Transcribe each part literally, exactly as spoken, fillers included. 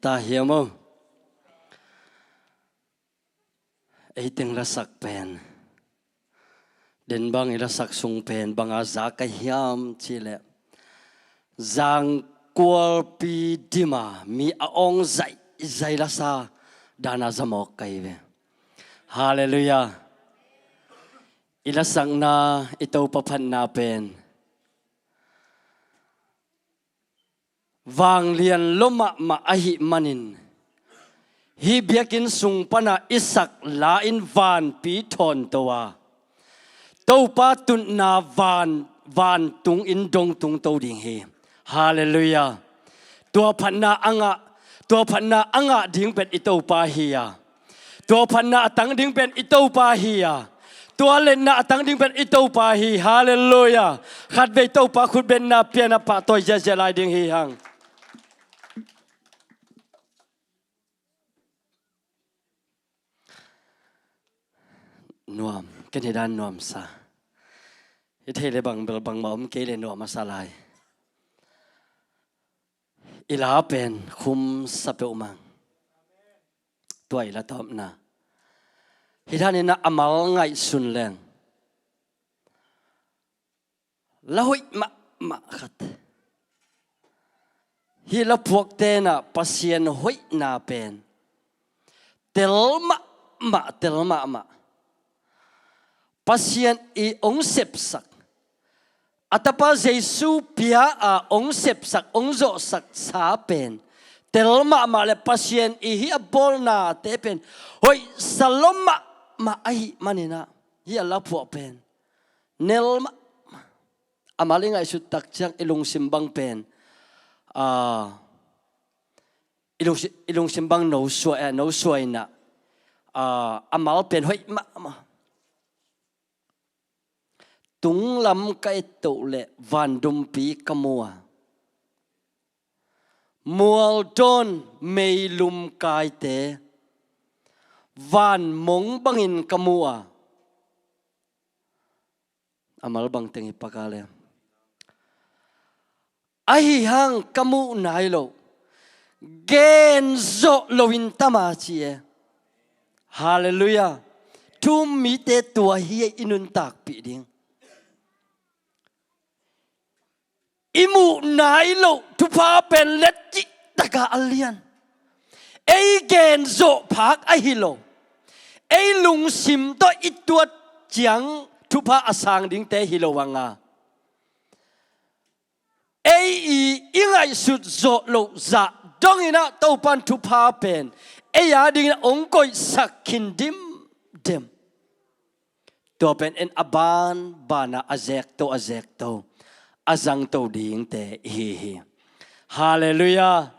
Ta hiam aw? Ei teng lasak pen, den bang i lasak sung pen banga za ka hiam cih leh, zangkualpi dima mi a awng zaizai lasa dana zamawk ka hi ve. Halleluiah. I lasakna, i Topa phatna pen vanglian lua mahmah ahih manin, hih biakinn sung pana i sak la in vanpi thawnto a, Topa tutna van, vantung in dongtungto ding hi. Halleluiah. Tua phatna a ngah, tua phatna a ngah ding pen i Topa hi a, tua phatna a tang ding pen i Topa hi a, tua letna a tang ding pen i Topa hi. Halleluiah. Khatvei Topa khutbetna piana pahtawi ziahziah lai ding hi hang. Nuam, ken hi dan nuamsa. Hi thei le bang bel bangmah om kei le nuam a sa lai. I la pen khumsa peuhmah. Tua i la tawpna, hi danin a mal ngaihsun leng, la hoih mahmah khat. Hih la phuakte na Pasian hoihna pen tel mahmah, tel mahmah. Pasian i hong sepsak, a Tapa Jesu pia a hong sepsak, hong zawhsak sa pen tel mahmah le Pasian i hih a bawlnate pen hoihsa lua mahmah ahih manin ah, hih a la phuak pen nel mahmah. A mal i ngaihsut tak ciang i lungsim bang pen, ah, i lungsi-, i lungsim bang no suai, eh, no suai na, ah, a mal pen hoih mahmah. Tunglam ka et toh leh vandumpi ka mu a, mualdawn meilum kaite vanmong bangin ka mu a, a mal bang teng hi paka le. Ahi hang ka muh nai loh, gen zawh loin tam a ci e. Halleluiah. Thu-um mite tua hi ei i nuntakpih ding. I muh nai loh thupha pen let cihtaka a lian. Ei gen zawh phak ahi lo, ei lungsim tawh i tuat ciang thupha a sang dingte hi lo hang a, ei i, i ngaihsut zawh loh zah dongin ah Topan thupha pen ei a dingin ah hong koihsak khin dimdem. Tua pen en a ban banah a zekto, a zekto, a zangto dingte i hi hi. Halleluiah.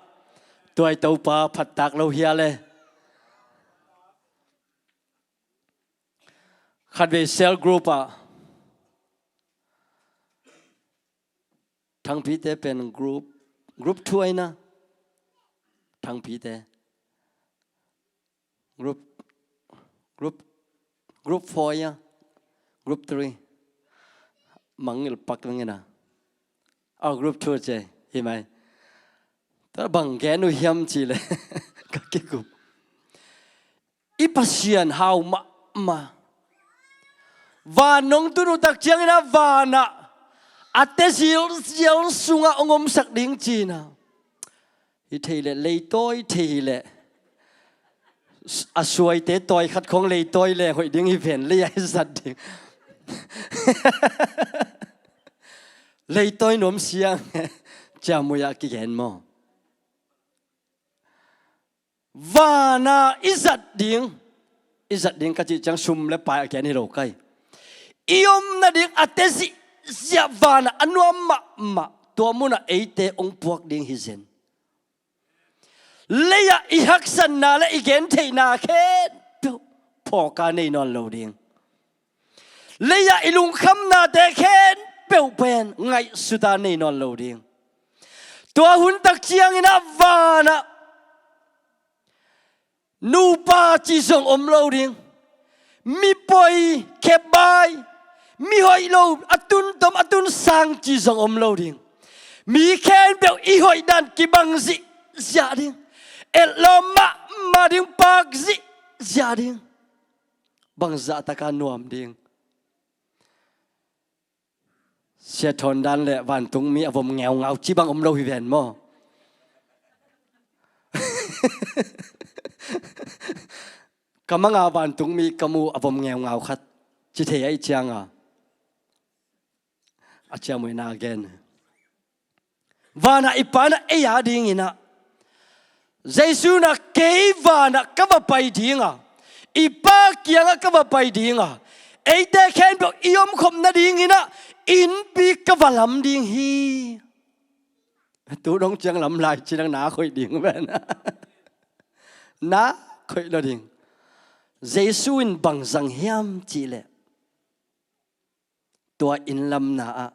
Tua i Topa phattak lo hia le. Khatvei cell group ah, Thangpite pen group, group two aina. Thangpite group, group, group four aia, group three. Mangngilh pak vengin a. Ah, group two ci hi mai. Tua bang gen uh hiam ci le ka kikup. I Pasian hau mahmah. Van hong tun uh tak ciangin ah vanah a tezilzial sungah hong omsak ding cihna. Hi thei leh leitawi thei hi leh, a suaite tawi khat khong leitawi leng hoih ding hi ven, lei ah i zat ding. Leitawi nuam siang. Ciamui ah kigen maw? Vanah i zat ding, i zat ding ka cih ciang sum le pai a kian hi lo kai. I om nading a tezih ziah vanah a nuam mahmah tua munah eite hong puak ding hi zen. Lei-ah i haksatna le i gentheihna khempeuh phawka nei nawn lo ding. Lei-ah i lungkhamnate khempeuh pen ngaihsuta nei nawn lo ding. Tua hun tak ciangin ah vanah nupa cih zong om lo ding. Mipoi, khebai, mihoih lo, a tuntom, a tunsang cih zong om lo ding. Mi khempeuh i hoihdan kibang zihziah ding. Etlawm mahmah ding, pak zihziah ding. Bangzah taka nuam ding. Sia Thawn Dan le vantungmi a vom ngeungau ci bang om lo hi ven maw? Ka manga vantungmi ka mu a vom ngeungau khat ci thei ahih cianga, a ciamnuihna gen. Vanah i Pa in ah ei a dingin ah, Jesu in ah, kei vanah ka va pai dinga, i Pa kiangah ka va pai dinga, eite khempeuh i omkhop nadingin ah innpi ka va lam ding hi. Tu dong ciang lam lai ci nang na khoih ding ven. Na khoih lo ding. Jesu in bang zang hiam cih leh, tua inn lamna ah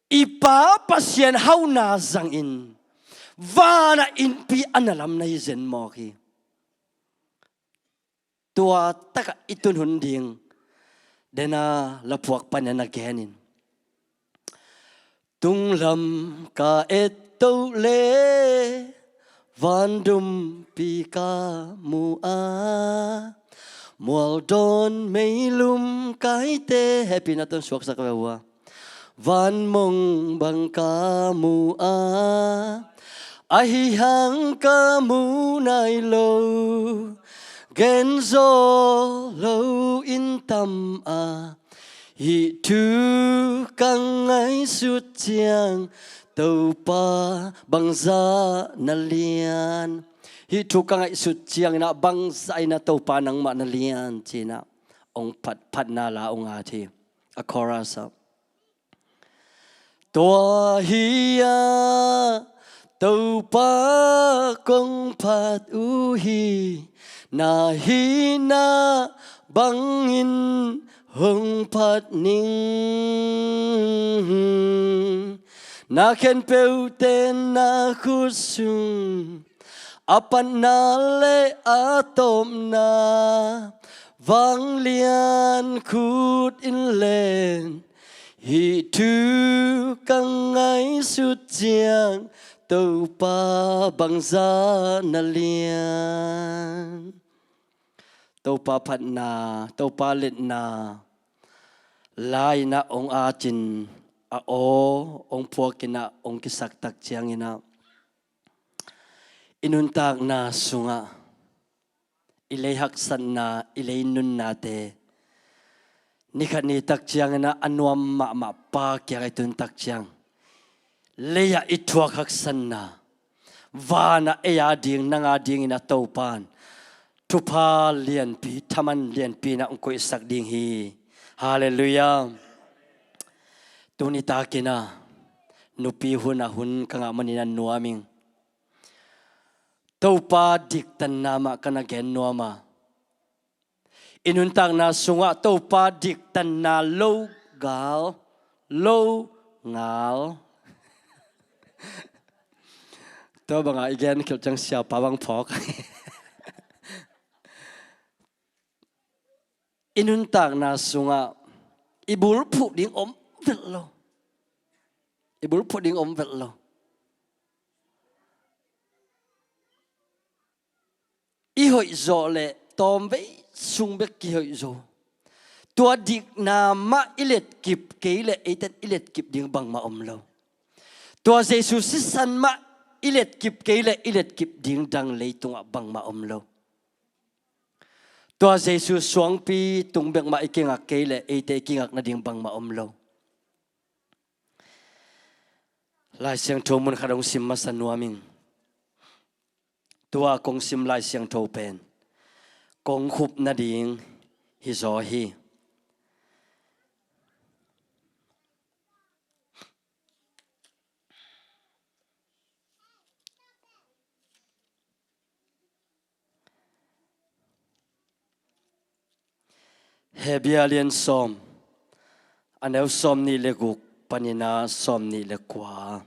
i Pa Pasian hauhna zangin vanah innpi a na lam na hi zen mawk hi. Tua takah i tun hun ding, dena laphuak panin a na genin. Tunglam ka et toh le, vandumpi ka mu a, mualdawn meilum kaite, hehpihna tawh suaksak ve uh a, vanmong bang ka mu a, ahi hang ka mu nai lo, gen zaw lo in tam a, hih thu ka ngaihsut ciang Topa bangzah na lian. Hih thu ka ngaihsut ciangin ah bangzah in ah Topa nangmah na lian ci-in ah hong phat, phatna la hong at hi. A chorus ah. Tua hi a Topa kong phat uh hi, na hihna bangin hong phat ning. Na khenpeuhte na khut sung a patna le a tawpna, vanglian khut in len. Hih thu ka ngaihsut ciang Topa bangzah na lian. Topa phatna, Topa liatna la-in ah hong atin, a aw hong phuakin ah hong kisaktak ciangin ah, i nuntakna sungah i lei haksatna, i lei nunnate, ni khat ni tak ciangin ah a nuam mahmah Pa kiangah i tun tak ciang, lei-ah i thuak haksatna, vanah ei a ding, nang a dingin ah Topa in thupha lianpi, thaman lianpi in ah hong koihsak ding hi. Halleluiah. Tuni takin ah nupi hun ah hun ka ngah manin ah nuam ing. Topa diktanna mah ka na gen nuam a, i nuntakna sungah Topa diktanna lo gal, lo ngal. Tua bangah i gen khilh ciang siapa bang phawk. I nuntakna sungah i bulphuh ding om vet lo. I bulphuh ding om vet lo. I hoih zawh leh tawmvei sung bek kihoih zo. Tua dikna mah i letkip kei leh eite in i letkip ding bangmah om lo. Tua Jesu sisan mah i letkip kei leh i letkip ding dang leitungah bangmah om lo. Tua Jesu suangpi tung bek mah i kingak kei leh eite i kingak nading bangmah om lo. Lai Siangtho mun khat hong sim masa nuam ing. Tua kong sim Lai Siangtho pen kong khup nading hi zaw hi. Hebru lian sawm, a neu sawm nih le guk panin a sawm nih le kua.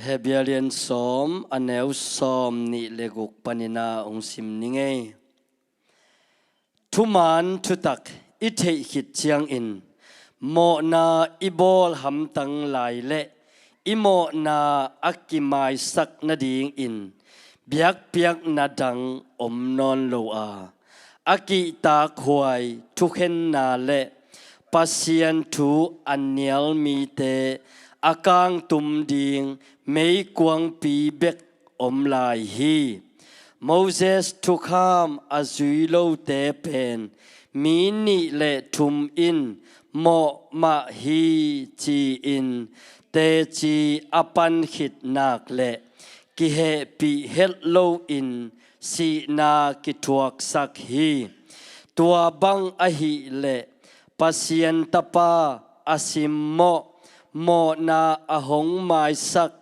Hebrew lian sawm, a neu sawm nih le guk panin ah hong sim ning ei. Thuman thutak i theih khit ciangin mawhna i bawl hamtang lai le i mawhna a kimaisak nadingin biakpiakna dang om nawn lo a, a kihtakhuai thukhenna le Pasian thu a nial mite a kangtum ding meikuangpi bek om lai hi. Moses thukham a zui lote pen mi nih le thum in mawh mah hi ci-in teci a pan khit nak le kihehpih het loin sihna kithuaksak hi. Tua bang ahih leh Pasian Tapa a simmawh, mawhna a hong maisak,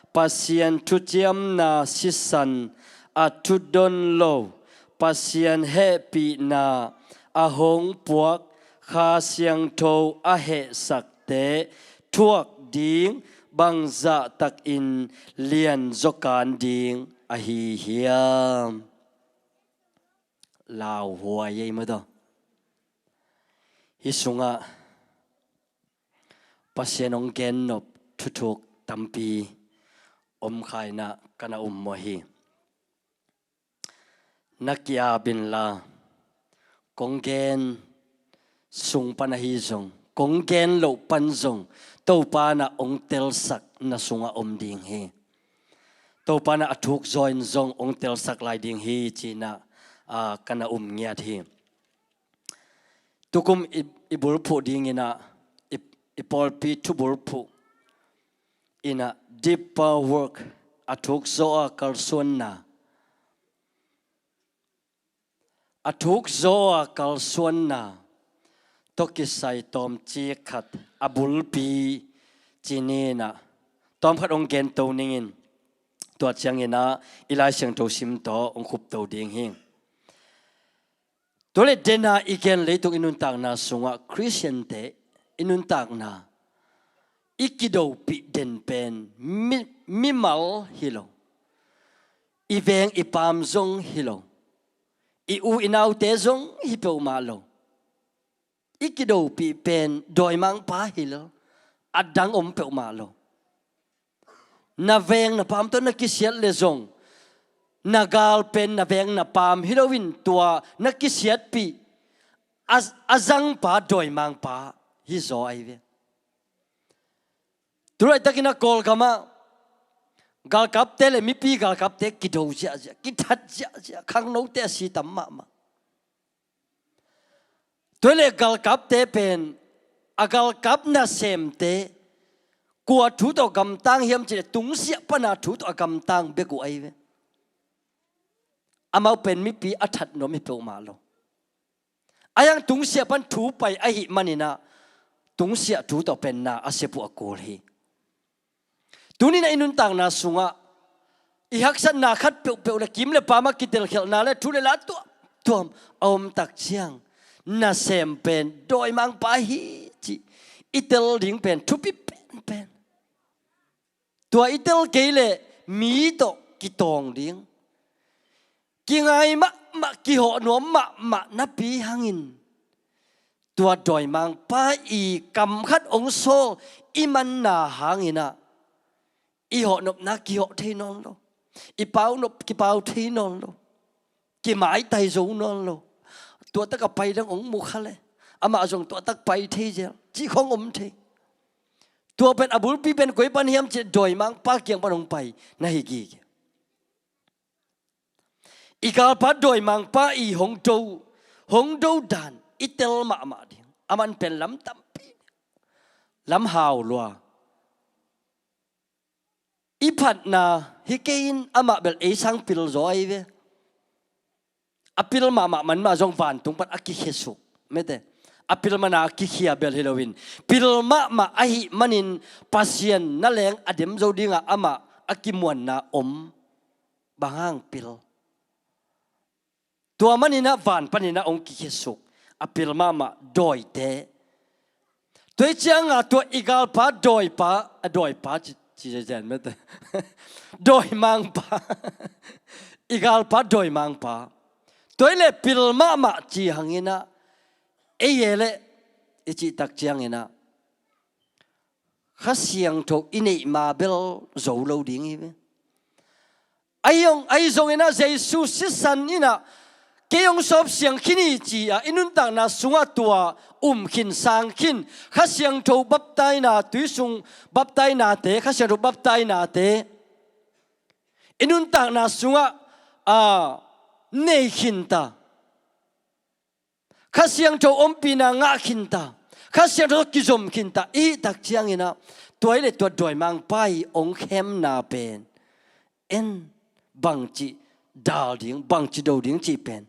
Pasian thuciamna sisan a thudon lo, Pasian hehpihna a hong puak, Kha Siangtho a hehsakte thuak ding bangzah takin lianzaw kan ding ahi hiam? Lauhuai ei maw taw. Hih sungah Pasian hong gennop thuthuk tampi om kha in ah ka na um mawh hi. Na ki-ap inla, kong gen sung pan ahi zong, kong gen loh pan zong, Topa in ah hong telsak na sungah om ding hi. Topa in ah a thuk zaw in zong hong telsak lai ding hi ci-in ah, aa, ka na um ngiat hi. Tukum i, i bulphuh dingin ah, i, i pawlpi thubulphuh in ah deeper work, a thuk zaw a kalsuanna, a thuk zaw a kalsuanna tawh kisai tawmcik khat a bulpi ci-in ah tawmkhat hong gento ningin, tua ciangin ah i Lai Siangtho sim tawh hong khupto ding hi. Tua leh dena i gen leitung i nuntakna sungah Khristiante i nuntakna i kidopih den pen mi, mimal hi lo. I veng i paam zong hi lo. I u i naute zong hi peuhmah lo. I kidopih pen dawimangpa hi lo. A dang om peuhmah lo. Na veng na paam tawh na kisiat leh zong, na gal pen na veng na paam hi loin tua na kisiatpih a, a zangpa dawimangpa hi zaw ahi ve. Tulaitakin ah Kawlgam ah galkapte le mipi galkapte kido ziahziah, kithat ziahziah, khangnote a si tam mahmah. Tua leh galkapte pen, a galkap nasemte kua thu tawh gamtang hiam cih leh tungsiah pana thu tawh a gamtang bek uh ahi ve. Amau pen mipi a that nuam hi peuhmah lo. A hiang tungsiah pan thu pai ahih manin ah tungsiah thu tawh pen na a sep uh a kul hi. Tuni-in ah i nuntakna sungah i haksatna khat peuhpeuh le kim le paam a kitelkhialhna le thu le la tuamtuam a om tak ciang, nasem pen dawimangpa hi cih i tel ding pen thupi penpen. Tua i tel kei leh mi tawh kitawng ding, kingai mahmah, kihawh nuam mahmah napi hangin, tua dawimangpa i kam khat hong sawl i manna hangin ah i hawh nopna kihawh thei nawn lo. I pau nop kipau thei nawn lo. Kimaitai zo nawn lo. Tuatak a pai dang hong mu kha leh amah zong tuatak pai thei zel cih khong om thei. Tua pen a bulpi pen koi pan hiam cih leh dawimangpa kiang pan hong pai na hi gige. I galpa dawimangpa i hong do, hong do dan i tel mahmah ding. A man pen lam tampi, lam hau lua. I phatna hi kei in, amah bel ei sang pil zaw ahi ve. A pil mahmah man mah zong vantung pan a kikhiasuk mete. A pil mana a kikhia bel hi loin, pil mahmah ahih manin Pasian na leng a dem zo dingah amah a kimuanna om. Bang hang pil? Tua manin ah van panin ah hong kikhiasuk a pil mahmah dawite. Tua hi cianga tua i galpa dawipa, a dawipa ci, Ci zen zen mete. Dawimangpa. I galpa dawimangpa. Tua i le pil mahmah ci hangin ah, ei e le i cih tak ciangin ah, Kha Siangtho i neih ma bel zo lo ding hi ve. Ahi zongin ah Jesu sisan in ah, kei hong sawp siang khin hi ci-a i nuntakna sungah tua um khin sang khin, Kha Siangtho baptaina, tui sung baptainate, Kha Siangtho baptainate i nuntakna sungah, a, nei khin ta. Kha Siangtho ompihna ngah khin ta. Kha Siangtho kizom khin ta i hih tak ciangin ah, tua i le tua dawimangpa i hong khemna pen, en, bangci dal ding, bangci do ding cih pen,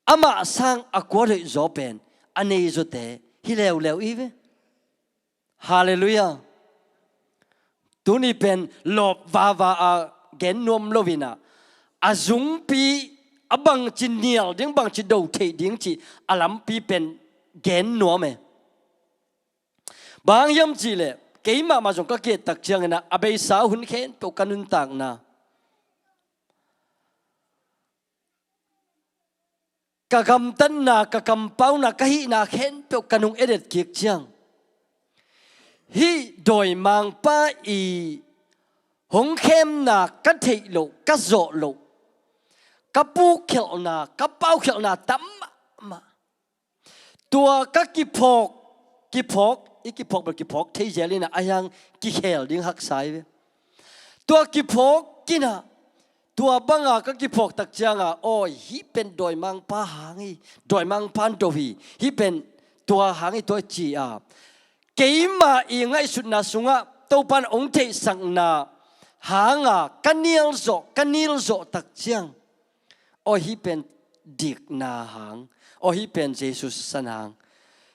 amah sang a kuat hoih zaw pen a nei zawte hi leuleu i ve. Halleluiah. Tuni pen lawp vava a gen nuam lo in ah, a zungpi, a bangci nial ding, bangci do theih ding cih a lampi pen gen nuam e. Bang hang hiam cih leh, keimah mah zong ka ki-et tak ciangin ah, a beisa hun khempeuh ka nuntakna, ka gamtatna, ka kampauna, ka hihna khempeuh ka nung et et kik ciang, hih dawimangpa i hong khemna ka theih loh, ka zawh loh, ka pukkhelhna, ka paukhelhna tam mahmah. Tua ka kiphawk, kiphawk, i kiphawk bel kiphawk thei zel in ah, ahi hang kikhel ding haksa hi ve. Tua kiphawk in ah, tua banga ka kiphawk tak cianga, aw, hih pen dawimangpa hang hi, dawimangpa do hi, hih pen tua hang hi, tua ci-a, keimah i ngaihsutna sungah Topan hong theihsakna hanga ka nial zawh, ka nil zawh tak ciang, aw, hih pen dikna hang, aw, hih pen Jesu sisan hang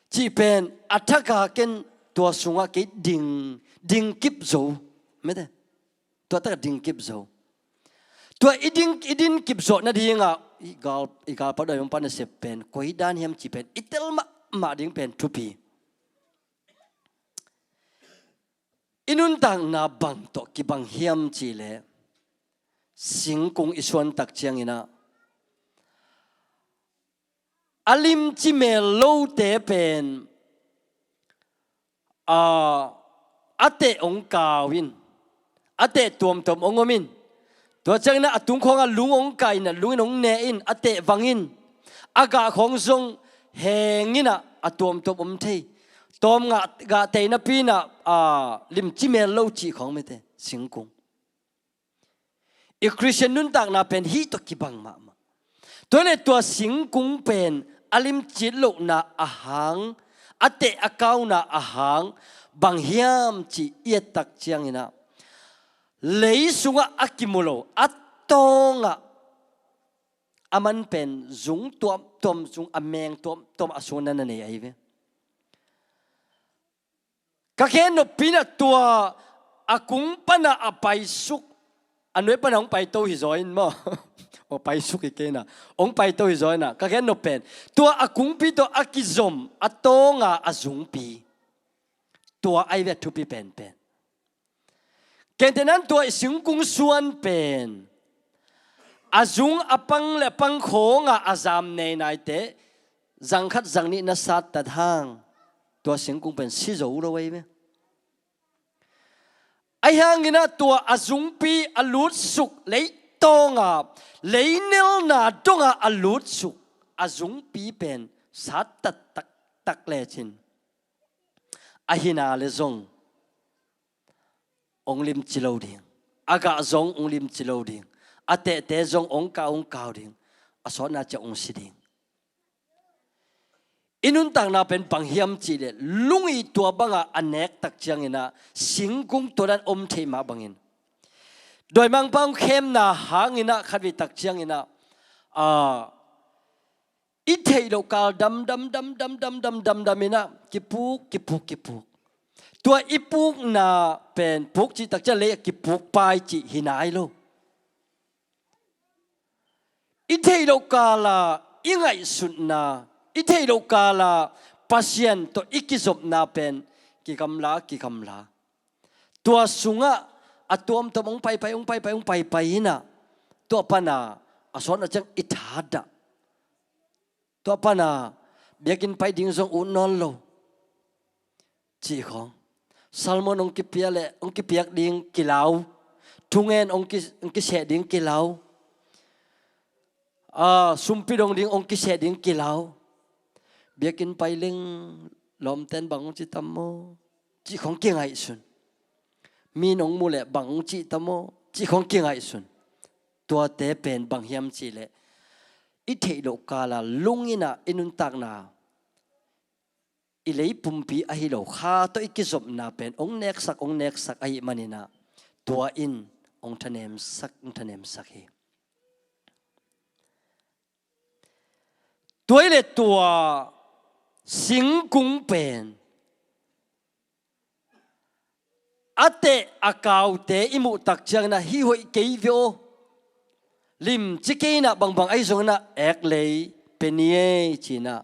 cih pen a thak a ken tua sungah kei ding, ding kip zo. Mete. Tua tak ding kip zo. Tua i ding, i din kip zawh nadingah i gal, i galpa dawimangpa nasep pen koi dan hiam cih pen i tel mahmah ding pen thupi. I nuntakna bang tawh kibang hiam cih leh, singkung i suan tak ciangin ah, a limci mel lote pen, a, a teh hong kau in, a teh tuamtuam hong om in, tua ciangin ah a tung khawngah lung hong kai in ah, lung in hong ne in, a teh vang in, a gah khawng zong heng in ah, a tuamtuam om thei. Tawm gah, gah tei napi in ah, a, limci mel lo cih khawng mete, singkung. I Khristian nuntakna pen hih tawh kibang mahmah. Tua le tua singkung pen a limci lohna a hang, a teh a kauna a hang, bang hiam cih i et tak ciangin ah, lei sungah a kimu lo, a tawngah a man pen zung tuamtuam, zung a meng tuamtuam a sungah na nei ahi ve. Ka gen noppi in ah tua a kung pan a paisuk, a nuai pan a hong paito hi zaw in maw. Aw, paisuk hi kei in ah, hong paito hi zaw in ah, ka gen nop pen, tua a kungpi tawh a kizom a tawnga a zungpi, tua ahi ve a thupi penpen. Kei te'n ah tua i singkung suan pen, a zung a pang le a pang khawnga a zam neinaite zang khat zang nih na sattat hang, tua singkung pen si zo lo ahi ve. Ahi hangin ah tua a zungpi a lutsuk, leitawnga leinelna donga a lutsuk a zungpi pen sattat taktak lecin, a hina le zong hong limci lo ding, a gah zong hong limci lo ding, a tehte zong hong kau hong kau ding, a sawtna ciang hong si ding. I nuntakna pen bang hiam cih leh, lung i tua banga a nek tak ciangin ah singkung tua dan om thei mah bangin, dawimangpa hong khemna hangin ah khatvei tak ciangin ah, a, i theih loh kal dam dam dam dam dam dam dam dam in ah kipuk, kipuk, kipuk. Tua i pukna pen, puk cih tak ciang lei a kipuk pai cih hi nai lo. I theih loh kala i ngaihsutna, i theih loh kala Pasian tawh i kizopna pen kigamla, kigamla. Tua sungah a tuamtuam hong paipai, hong paipai, hong paipai inah, tua pana a sawt na ciang i thadah, tua pana biakinn pai ding zong ut nawn lo cih khawng. Sermon hong kipia le hong kipiak ding kilau, thungen hong ki, hong kiseh ding kilau, a, sumpi dong ding hong kiseh ding kilau. Biakinn pai leng lawmten bang hong ci tam maw cih khawng kingaihsun. Mi nong mu leh bang hong ci tam maw cih khawng kingaihsun. Tuate pen bang hiam cih leh, i theih loh kala lung inah i nuntakna, i lei pumpi ahi lo kha tawh i kizopna pen hong neksak, hong neksak ahih maninah, tua in hong thanemsak, hong thanemsak hi. Tua hi leh tua singkung pen a teh a kaute i muh tak cianginah, hih hoih kei ve aw, limci kei inah, bangbang ahi zonginah eklei pe ni ei cinah,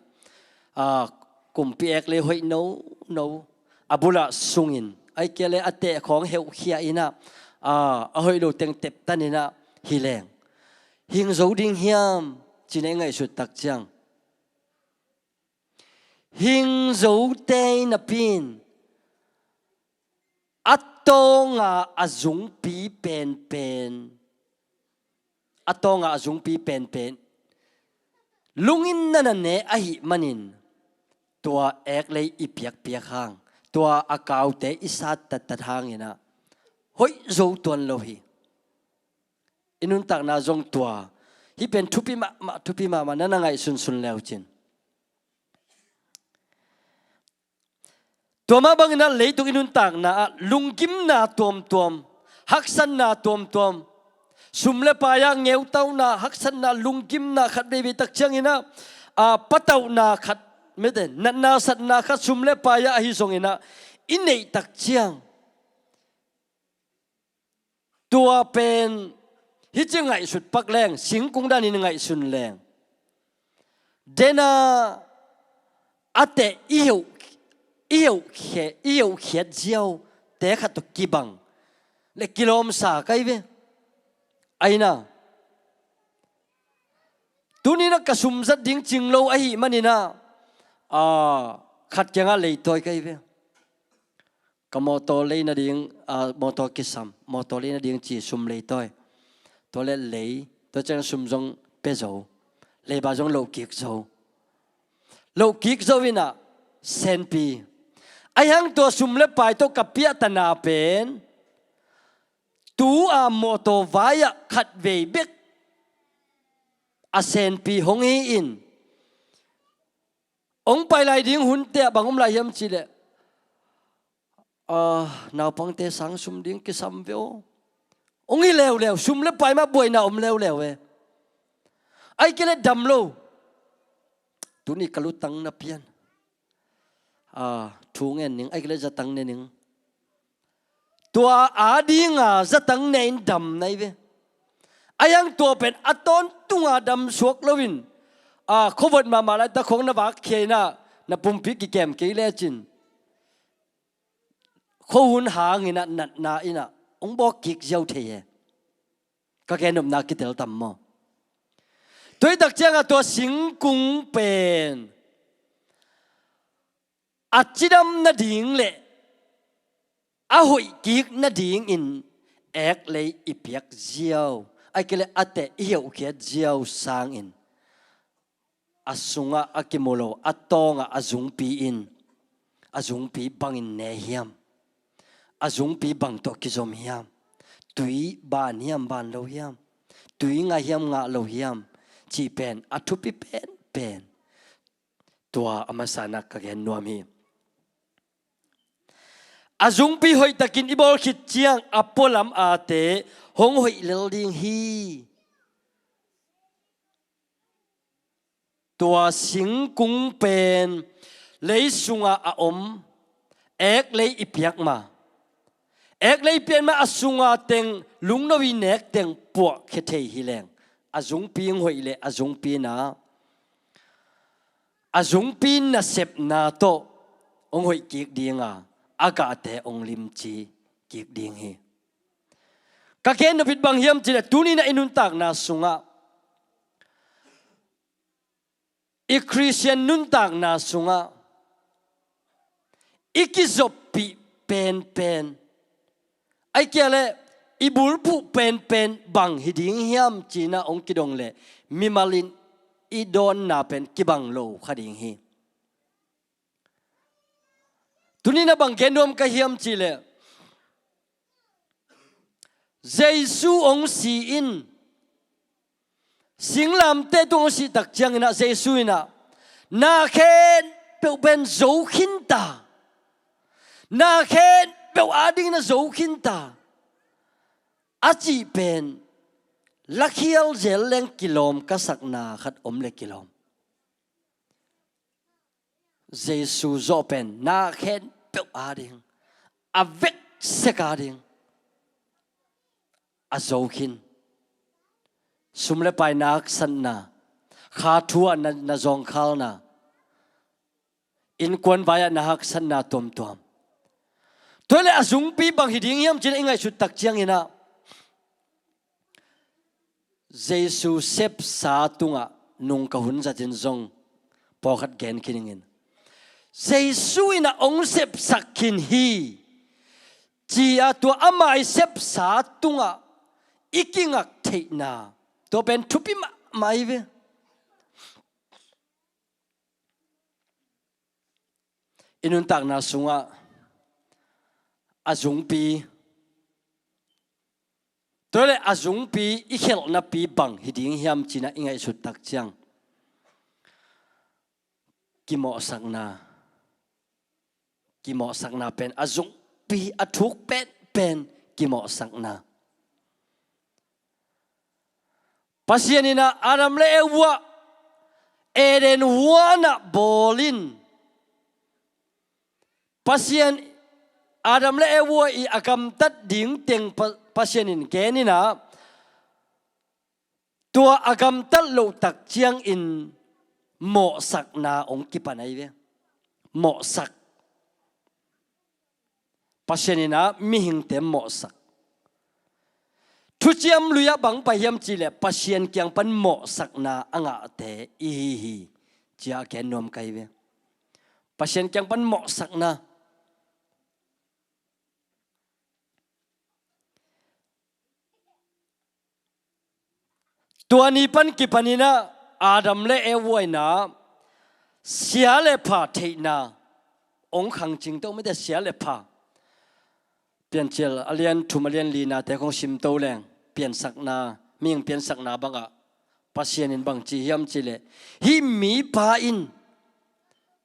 a, kumpi eklei hoih nono a bulah sungin, ahih kei leh a teh khawng heuhkhia inah, a, a hoih lo teng teptan inah hi leng, hing zo ding hiam cinah i ngaihsut tak ciang, hing zote in napi in a tawnga a zungpi penpen, a tawnga a zungpi penpen lungin na na ne ahih manin, tua eklei i piakpiak hang, tua a kaute i sattattat hanginah hoih zo tuan lo hi. I nuntakna zong tua, hih pen thupi mahmah, thupi mahmah, na na ngaihsunsun leucin. Tua mah banginah leitung i nuntakna ah lunggimna tuamtuam, haksatna tuamtuam, sum le pai-ah ngeutauna, haksatna, lunggimna khat veivei tak cianginah, a, patauhna khat, mete, natna satna khat sum le pai-ah ahi zonginah i neih tak ciang, tua pen hih ci ngaihsut pak leng, singkung danin ngaihsun leng, dena a teh i heuh, i heuhkhe, i heuhkhiat ziaute khat tawh kibang le kilawmsa kai ve. Aina, tuninah ka sum zat ding cing lo ahih maninah, a, khat kiangah leitawi kai ve. Ka mawtaw lei nading, a, mawtaw kisam, mawtaw lei nading ci sum leitawi. Tua le lei, tua ciang sum zong pia zo. Leiba zong loh kik zo. Loh kik zo inah senpi. Ahi hang tua sum le pai tawh ka piahtana pen, tu-a mawtaw vai-ah khat vei bek a senpi hong hi in, hong pai lai ding hunte ah bang om lai hiam cih leh, a, naupangte sang sum ding kisam ve aw. Hong hi leuleu, sum le pai mah buaina om leuleu e. Ahih kei leh dam lo. Tuni ka lutang na pian. A, thu ngen ning, ahih kei leh zatang ne ning. Tua adinga zatang ne in dam na hi ve. Ahi hang tua pen a tawntunga dam suak loin, a, khuavot mahmah laitak khawng na vak khia inah, na pumpi kikem kei lecin, khuahun hanginah natna inah hong bawk kik ziau thei e. Ka gennopna kitel tam maw? Tua hi tak ciangah tua singkung pen a cidam nading le a hoih kik nadingin eklei i piak ziau, ahih kei leh a teh i heuhkhiat ziau sangin, a sungah a kimu lo, a tawngah a zungpi in, a zungpi bangin ne hiam? A zungpi bang tawh kizom hiam? Tui ban hiam, ban lo hiam? Tui ngah hiam, ngah lo hiam? Cih pen a thupi penpen. Tua a masa-in ah ka gen nuam hi. A zungpi hoihtakin i bawl khit ciang a pualam ate hong hoih lel ding hi. Tua singkung pen lei sungah a om, eklei i piak ma, eklei i piak ma a sunga teng lungno i nek teng puahkhia thei hi leng, a zungpi hong hoih leh a zungpi na, a zungpi nasepna tawh hong hoih kik dinga, a gahte hong limci kik ding hi. Ka gen nop bang hiam cih leh tuni-in ah i nuntakna sungah, i Khristian nuntakna sungah i kizoppih penpen, ahih kei leh i bulphuh penpen bang hi ding hiam ci-in ah hong kidong leh mimal in i dawnna pen kibang lo kha ding hi. Tuni-in ah bang gen nuam ka hiam cih leh, Jesu hong si in, singlamteh tungah hong sih tak ciangin ah Jesu in ah na khempeuh pen zo khin ta, na khempeuh adingin ah zo khin ta a cih pen lakhial zel leng kilawm ka sakna khat om leh kilawm. Jesu zawh pen na khempeuh ading, a veksek ading a zo khin. Sum le pai na haksatna, kha thu ah na, na zawngkhalna, innkuan vai-ah na haksatna tuamtuam. Tua leh a zungpi bang hi ding hiam ci-in ah i ngaihsut tak ciangin ah Jesu sepsa tungah nung ka hun zatin zong pawlkhat gen khin ing. Jesu in ah hong sepsak khin hi ci-a tua ama i sepsa tungah i kingak theihna, tua pen thupi mahmah hi ve. I nuntakna sungah a zungpi, tua leh a zungpi i khelhnapi bang hi ding hiam ci-in ah i ngaihsut tak ciang, kimawhsakna, kimawhsakna pen a zungpi, a thuk penpen kimawhsakna. Pasian in ah Adam le Eva Eden huan ah bawl in, Pasian, Adam le Eva i a gamtat ding teng Pa-, Pasian in gen in ah, tua a gamtat loh tak ciangin mawhsakna hong kipan ahi ve. Mawhsak. Pasian in ah mihingte mawhsak. Thuciam Lui ah bang pai hiam cih leh Pasian kiang pan mawhsakna a ngahte i hi hi, ci-a gen nuam ka hi ve. Pasian kiang pan mawhsakna. Tua ni pan kipan in ah Adam le Eva in ah sia le pha theihna hong khangcing to mite, sia le pha. Piancil a lian thum a lian linate khong sim to leng, piansakna, mihing piansakna bangah Pasian in bang ci hiam cih leh, hih mipa in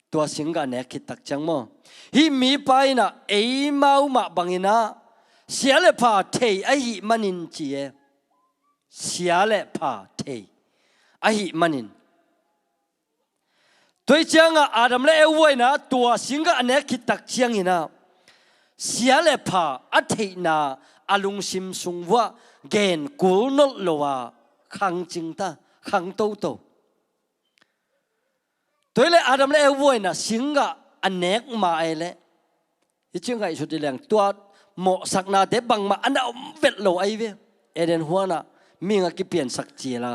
tua singgah nek khit tak ciang maw, hih mipa in ah eimau mah bangin ah sia le pha thei ahih manin ci e. Sia le pha thei ahih manin. Tua ciangah Adam le Eva in ah tua singgah a nek khit tak ciangin ah sia le pha a theihna a lungsim sung vuah gen kul nolh lo a khangcing ta, khang toto. Tua hi leh Adam le Eva in ah singgah a nek ma ei leh, hi ci ngaihsut hi leng, tua mawhsaknate bangmah a na om vet lo ahi ve. Eden huan ah mihing a kipiansak cil a.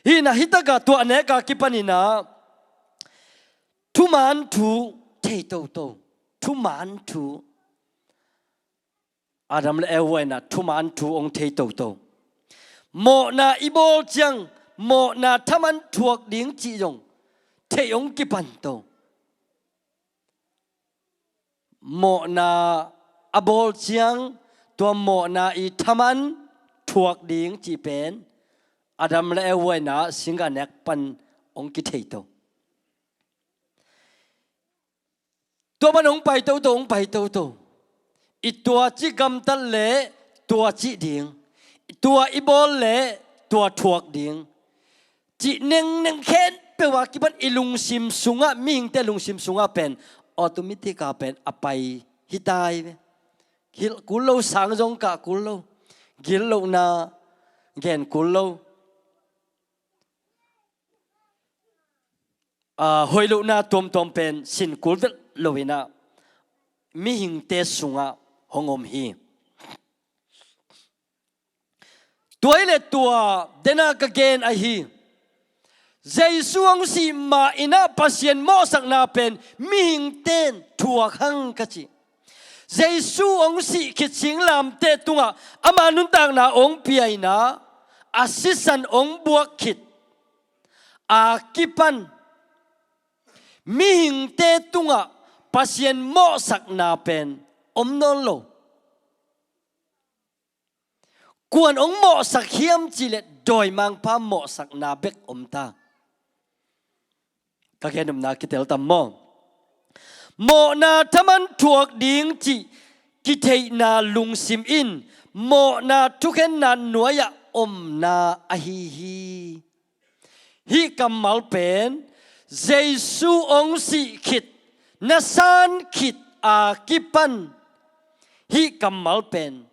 Hi in ah hi takah tua a nek a kipan in ah thuman thu thei toto. Thuman thu. Adam le Eva in ah thuman thu hong thei toto. Mawhna i bawl ciang mawhna thaman thuak ding cih zong thei hong kipan to. Mawhna a bawl ciang tua mawhna i thaman thuak ding cih pen Adam le Eva in ah singgah nek pan hong kithei to. Tua pan hong pai toto, hong pai toto. I tua ci gamtat leh tua cih ding, i tua i bawl leh tua thuak ding cih nengneng khempeuh a kipan i lungsim sungah, mihingte lungsim sungah pen automatic a pen a pai hi ta hi ve. Hilh kul lo, sang zong kah kul lo, gillohna gen kul lo. Aa, hoih lohna tuamtuam pen sin kul vet lo in ah mihingte sungah hong om hi. Tua hi le tua dena ka gen ahi. Jesu hong sih ma-in ah Pasian mawhsakna pen mihingte'n thuak hang ka ci. Jesu hong sih khit singlamteh tungah ama nuntakna hong pia-in ah, a sisan hong buak khit a kipan mihingte tungah Pasian mawhsakna pen om nawn lo. Kua'n hong mawhsak hiam cih leh dawimangpa mawhsakna bek om ta. Ka gen nopna kitel tam maw? Mawhna thaman thuak ding cih kitheihna lungsim in mawhna thukhenna nuai-ah omna ahi hi. Hih kammal pen Jesu hong sih khit, na san khit a kipan hih kammal pen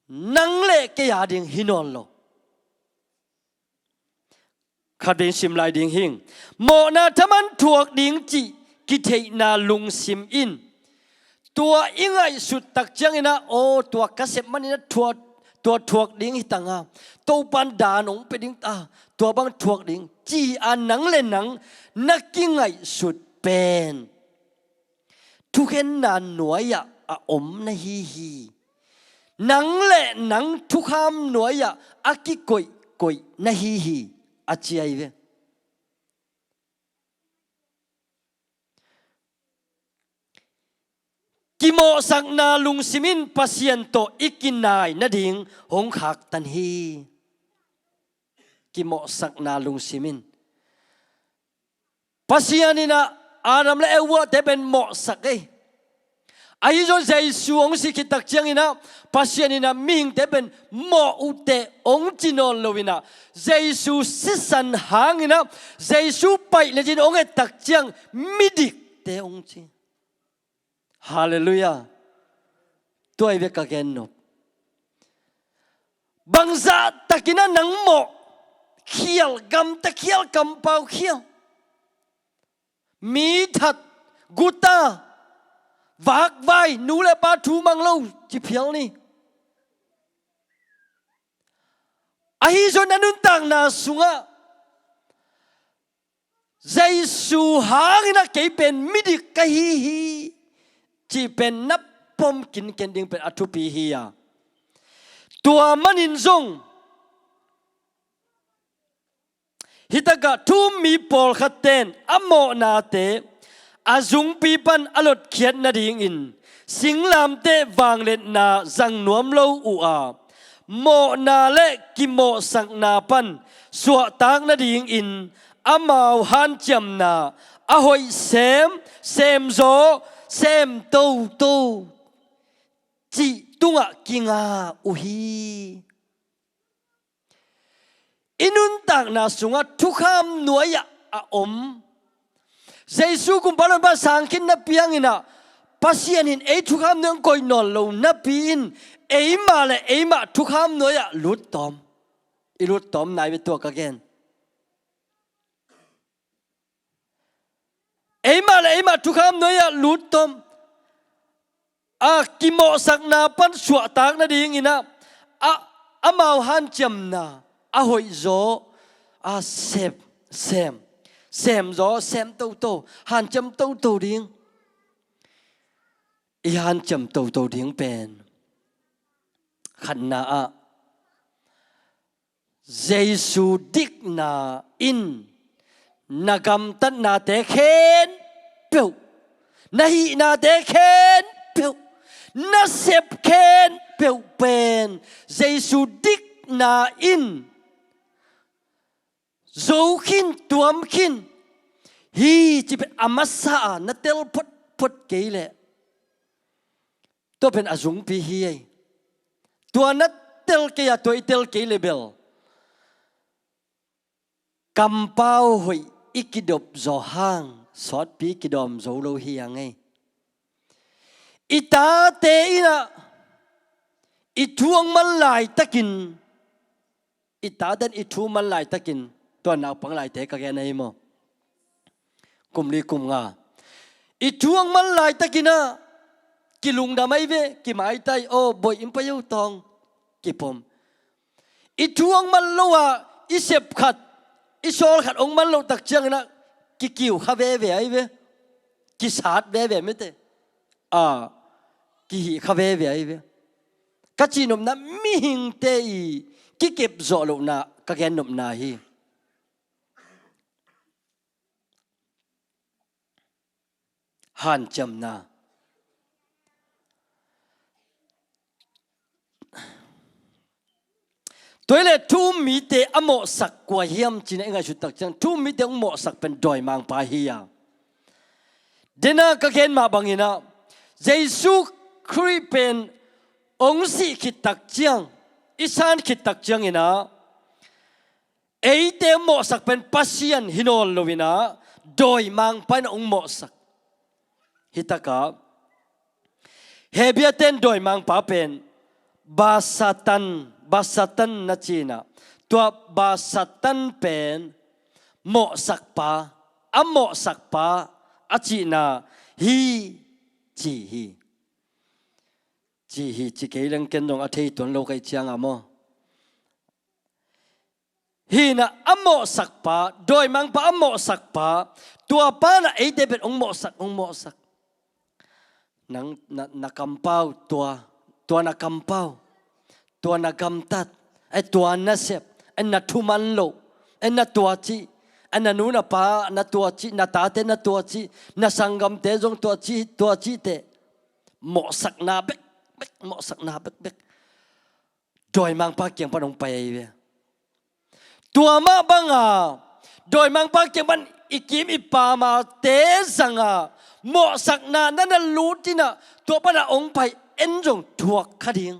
nang le kei a ding hi nawn lo. Khat vei sim lai ding hing. Mawhna thaman thuak ding cih kitheihna lungsim in tua i ngaihsut tak ciangin ah, aw, tua ka sep manin ah tua, tua thuak ding hi tang a, Topa'n dan hong pia ding ta, tua bang thuak ding ci-a nang le nang na kingaihsut pen thukhenna nuai-ah a om na hi hi. Nang le nang thukham nuai-ah a kikoihkoih na hi hi, a ci ahi ve. Kimawhsakna lungsim in Pasian tawh i kinai nading hong khaktan hi. Kimawhsakna lungsim in. Pasian in ah Adam le Eva-te pen mawhsak ei. Ahi zong Jesu hong sih khit tak ciangin ah Pasian in ah mihingte pen mawh uh teh hong ci nawn lo-in ah, Jesu sisan hangin ah, Jesu paih le cin hong et tak ciang midikte hong ci. Halleluiah. Tua hi ve ka gen nop. Bangzah takin ah nang mawh khial, gamta khial, kampau khial, mi that, guta, vakvai, nu le pa thu mang lo, ci phial ni. Ahi zong na nuntakna sungah Jesu hangin ah kei pen midik ka hi hi cih pen na pom kinken ding pen a thupi hi a. Tua manin zong hi takah thu-um mi pawlkhatte'n a mawhnate a zungpi pan a lotkhiat nadingin singlamteh vangliatna zang nuam lo uh a, mawhna le kimawhsakna pan suahtak nadingin amau hanciamna a hoih sem, sem zaw, sem toto cih tungah kinga uh hi. I nuntakna sungah thukham nuai-ah a om Jesu kumpa lon pa sang khin napi hangin ah Pasian in ei thukham nuai-ah hong koih nawn lo napi in eimah le eimah thukham nuai-ah luttawm. I luttawm nai ve tua ka gen. Eimah le eimah thukham nuai-ah luttawm. A kimawhsakna pan suahtak nadingin ah, a, amau hanciamna a hoih zaw, a sem, sem, sem zaw, sem toto, hanciam toto ding. I hanciam toto ding pen khatna ah Jesu dikna in na gamtatnate khempeuh, na hihnate khempeuh, na sep khempeuh pen Jesu dikna in zo khin, tuam khin hi cih pen a masa a na tel photphot kei leh tua pen a zungpi hi ei. Tua na tel kei a, tua i tel kei le bel kampau hoih i kidop zaw hang sawtpi kidawm zo lo hi a ngei. I tate in ah i thu hong man laitakin, i tate in i thu man laitakin, tua naupang laite ka gen ahi maw? Kum li kum nga. I thu hong man laitakin ah kilungdam ahi ve, kimaitai, aw, boih in pai o tawng, kipom. I thu hong man lo a, i sep khat, i sawl khat hong man loh tak ciangin ah, kikiu kha veve ahi ve, kisat veve mite, a, kihih kha veve ahi ve. Ka cihnopna mihingte i kikep zawh lohna ka gennopna hi. Hanciamna. Tua hi leh thu-um mite a mawhsak kua hiam ci-in i ngaihsut tak ciang, thu-um mite hong mawhsak pen dawimangpa hi a. Dena ka gen mah bangin ah, Jesu Khrih pen hong sih khit tak ciang, i san khit tak ciangin ah, eite hong mawhsak pen Pasian hi nawn lo-in ah, dawimangpa in hong mawhsak. Hi tak ah, Hebru ten dawimangpa pen Basatan, Basatan na ci-in ah, tua Basatan pen mawhsakpa, a mawhsakpa a cihna hi, ci hi. Ci hi, ci kei leng ken zong a thei tuan lo ka hih ciang a maw. Hi-in ah a mawhsakpa, dawimangpa a mawhsakpa, tuapa in ah eite pen hong mawhsak, hong mawhsak. Nang, na, na kampau, tua, tua na kampau, tua na gamtat, ai tua na sep, ai na thuman loh, ai na tua cih, ai na nu na pa na tua cih, na tate na tua cih, na sanggamte zong tua cih, tua cihte. Mawhsakna bekbek, mawhsakna bekbek. Dawimangpa kiang pan hong pai ahi ve. Tua mah banga, dawimangpa kiang pan i kim i pamte zanga, mawhsakna na na lut in ah, tua pan a hong pai en zong thuak kha ding.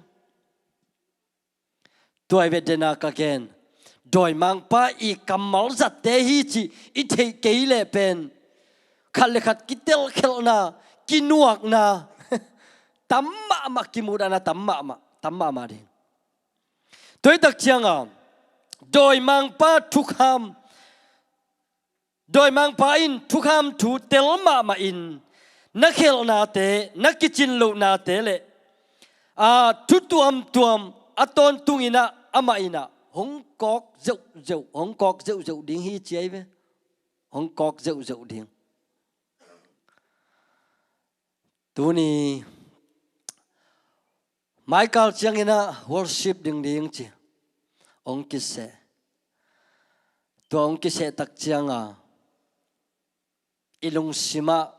Tua hi ve dena ka gen. Dawimangpa i kammal zatte hi cih i theih kei leh pen, khat le khat kitelkhelhna, kinuakna, tam mahmah, kimudahna tam mahmah, tam mahmah ding. Tua hi tak cianga, dawimangpa thukham, dawimangpa in thukham thu tel mahmah in, na khelhnate, na kicin lohnate le, a, thu tuamtuam a tawntung in ah, amah in ah hong kawk zeuhzeuh, hong kawk zeuhzeuh ding hi ci ahi ve. Hong kawk zeuhzeuh ding. Tuni maikal ciangin ah worship ding ding ci hong kiseh. Tua hong kiseh tak cianga i lungsim ah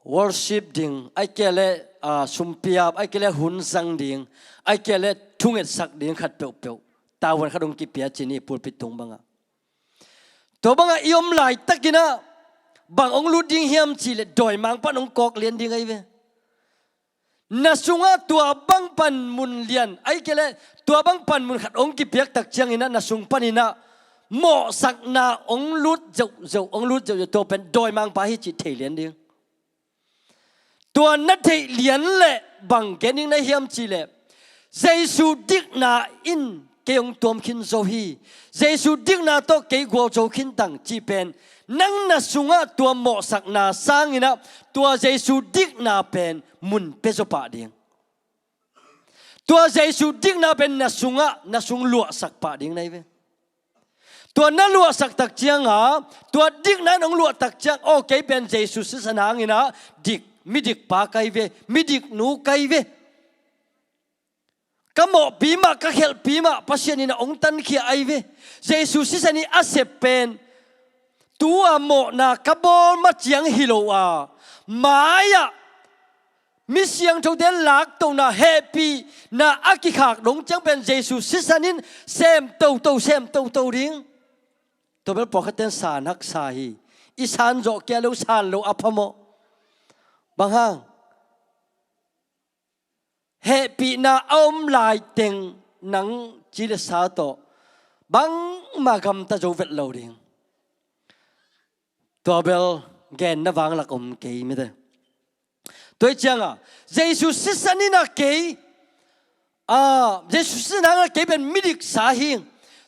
worship ding, ahih kei leh, a, sumpiap, ahih kei leh hun zang ding, ahih kei leh thungetsak ding khat peuhpeuh, tavuan khat hong kipia ci ni pulpit tung bangah. Tua bangah i om laitakin ah bang hong lut ding hiam cih leh dawimangpa in hong kawk lian ding ahi ve. Na sungah tua bang panmun lian, ahih kei leh tua bang panmun khat hong kipiak tak ciangin ah na sung panin ah mawhsakna hong lut zeuhzeuh, hong lut zeuhzeuh, tua pen dawimangpa hi cih thei lian ding. Tua na theih lian leh bang gen ding na hiam cih leh, Jesu dikna in kei hong tuam khin zo hi. Jesu dikna tawh kei gualzo khin tang cih pen, nang na sungah tua mawhsakna sangin ah tua Jesu dikna pen mun pia zaw pah ding. Tua Jesu dikna pen na sungah, na sung luahsak pah ding na hi ve. Tua na luahsak tak cianga, tua dikna in hong luah tak ciang, aw, kei pen Jesu sisan hangin ah dik, midik pa ka hi ve, midik nu ka hi ve. Ka mawhpi mah, ka khelhpi mah Pasian in ah hong tankhia ahi ve. Jesu sisan ih a sep pen tua mawhna ka bawl ma ciang hi lo a, mai-ah mi siangthote laktohna, hehpihna a kikhak dong ciang pen Jesu sisan in sem toto, sem toto ding. Tua bel pawlkhatte in san haksa hi. I san zawh kei a lo, san lo a phamawh. Bang hang? Hehpihna a om laiteng nang ci le sa tawh bangmah gamta zo vet lo ding. Tua bel genna vanglak om kei mite. Tua hi cianga Jesu sisan in ah kei, a, Jesu sisan in ah kei pen midiksa hi,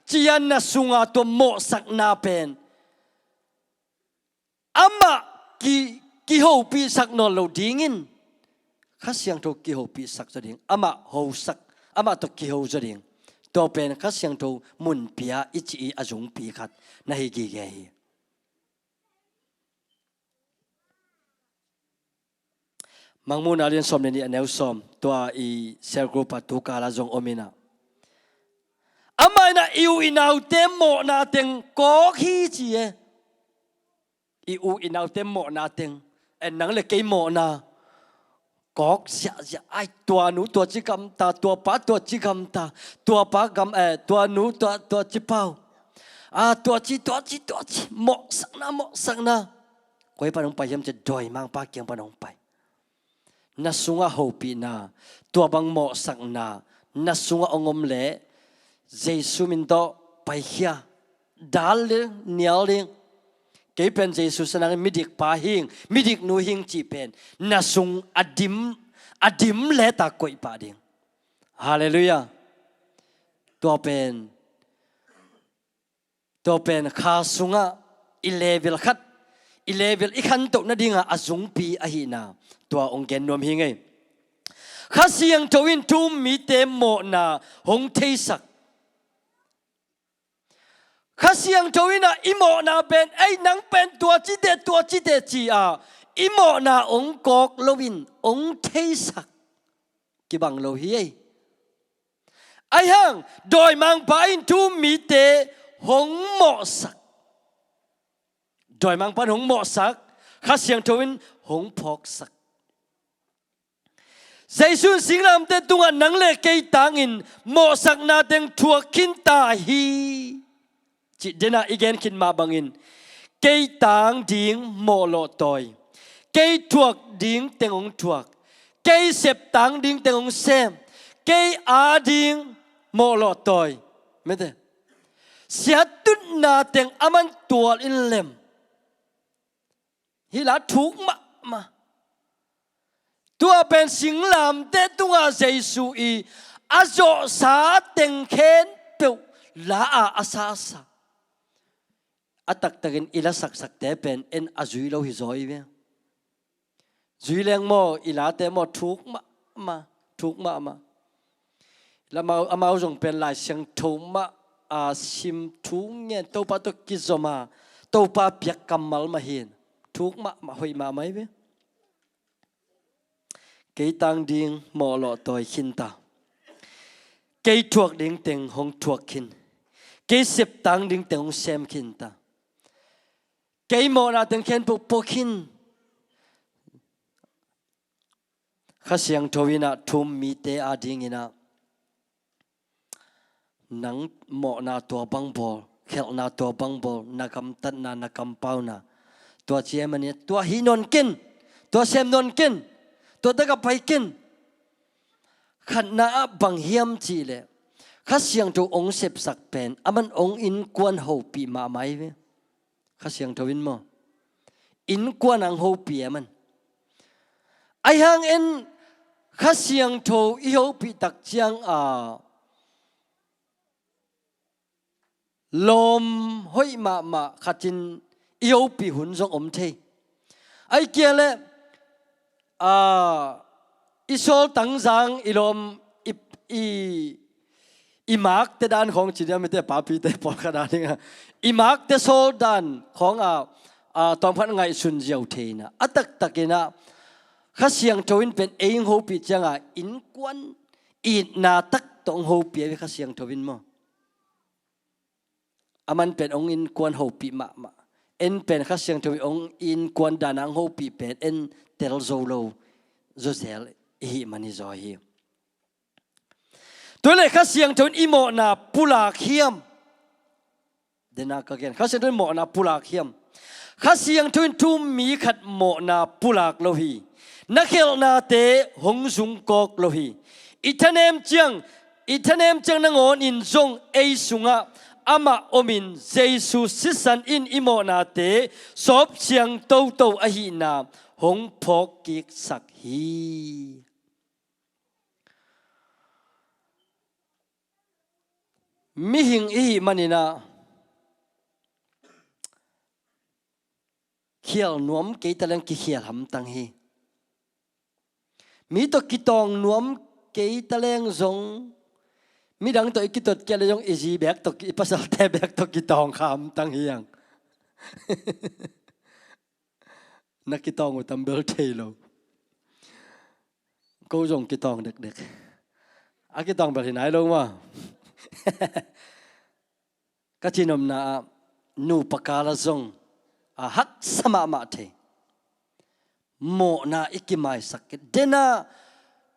ci-a na sunga tua mawhsakna pen amah ki, kihopihsak nawn lo dingin, Kha Siangtho kihopihsak zaw ding, amah hosak, amah tawh kiho zaw ding. Tua pen Kha Siangtho munpia i cih i a zungpi khat na hi gige hi. Mangmuhna lian sawm le nih a neu sawm, tua i cell group a tu kala zong om inah, amah inah i u i naute mawhna teng kawk hi ci e. I u i naute mawhna teng, en nang le kei mawhna kawk ziahziah ai, tua nu tua ci gamta, tua pa tua ci gamta, tua pa gam, eh, tua nu tua, tua ci pau. Ah, tua ci, tua ci, tua ci, mawhsakna, mawhsakna. Koi pan hong pai hiam ci, dawimangpa kiang pan hong pai. Na sungah hopihna, tua bang mawhsakna na sungah hong om leh, Jesu min tawh paikhia, dal ding, nial ding. Kei pen Jesu sanangin midik pa hing, midik nu hing cih pen na sung a dim, a dim leta koih pah ding. Halleluiah. Tua pen, tua pen kha sungah i level khat, i level i khantoh nadingah a zungpi ahihna tua hong gen nuam hi ngei. Kha Siangtho in thu-um mite mawhna hong theisak. Kha Siangtho in ah i mawhna pen, ei, nang pen tua cite, tua cite ci-a i mawhna hong kawk loin hong theisak kibang lo hi ei. Ahi hang dawimangpa in thu-um mite hong mawhsak. Dawimangpa in hong mawhsak, Kha Siangtho in hong phawksak. Jesu in singlamteh tungah nang le kei tangin mawhsakna teng thuak khin ta hi. Cih denah i gen khit mah bangin, kei tang ding mawhlawh tawi, kei thuak ding teng hong thuak, kei sep tang ding teng hong sem, kei a ding mawhlawh tawi. Mete, siattutna teng a man tual in lem. Hih la thuk mahmah. Tua pen singlamteh tungah Jesu i a zawhsa teng khempeuh la-a a sasa. A taktakin i la saksakte pen en a zui lo hi zaw i ve. Zui leng maw, i late maw, thuk mahmah, thuk mahmah. Amau, amau zong pen Lai Siangtho mah a sim, thu ngen, Topa tawh kizom a, Topa piak kammal mah hi. Thuk mahmah, hoih mahmah hi ve. Kei tang ding mawhlawh tawi khin ta. Kei thuak ding teng hong thuak khin. Kei sep tang ding teng hong sem khin ta. Kei mawhna teng khempeuh pua khin. Kha Siangtho in ah thu-um mite a dingin ah, nang mawhna tua bang bawl, khelhna tua bang bawl, na gamtatna, na kampauna, tua ci ahih manin tua hih nawn ken, tua sem nawn ken, tua takah pai ken. Khatna ah bang hiam cih leh, Kha Siangtho hong sepsak pen a man hong innkuan hopih mahmah hi ve. Kha Siangtho in maw, innkuan ah hong hopih a man. Ahi hang en, Kha Siangtho i hopih tak ciang a, lawm hoih mahmah khatin i hopih hun zong om thei. Ahih kei leh, a, i sawl tangzang i lawm, i, i, i makte dan khawng ci diam, mite, papite pawlkhat a dingah i makte sawl dan khawng a, a, tawmkhat ngaihsun ziau thei in ah, a taktakin ah Kha Siangtho in pen ei hong hopih ciangah innkuan itna tak tawh hong hopih a ve Kha Siangtho in maw. A man pen hong innkuan hopih mahmah. En pen Kha Siangtho in hong innkuan dan a hong hopih pen en tel zo lo, zo zel i hih man hi zaw hi. Tua leh Kha Siangtho in i mawhna pulak hiam? Dena ka gen, Kha Siangtho in mawhna pulak hiam? Kha Siangtho in thu-um mi khat mawhna pulak lo hi. Na khelhnate hong zungkawk lo hi. I thanem ciang, i thanem ciang nangawnin zong ei sungah amah omin Jesu sisan in i mawhnate sawpsiang toto ahihna hong phawkkiksak hi. Mihing i hih manin ah khial nuam kei ta leng kikhial hamtang hi. Mi tawh kitawng nuam kei ta leng zong, midang tawh i kitot kia le zong i zi bek tawh, i pasalte bek tawh kitawng khamtang hi ang. Na kitawng uh tam bel thei lo. Ko zong kitawng dekdek. A kitawng bel hi nai lo maw. Ka cihnopna ah nupa kal ah zong a haksa mahmah thei mawhna i kimaisak kei. Dena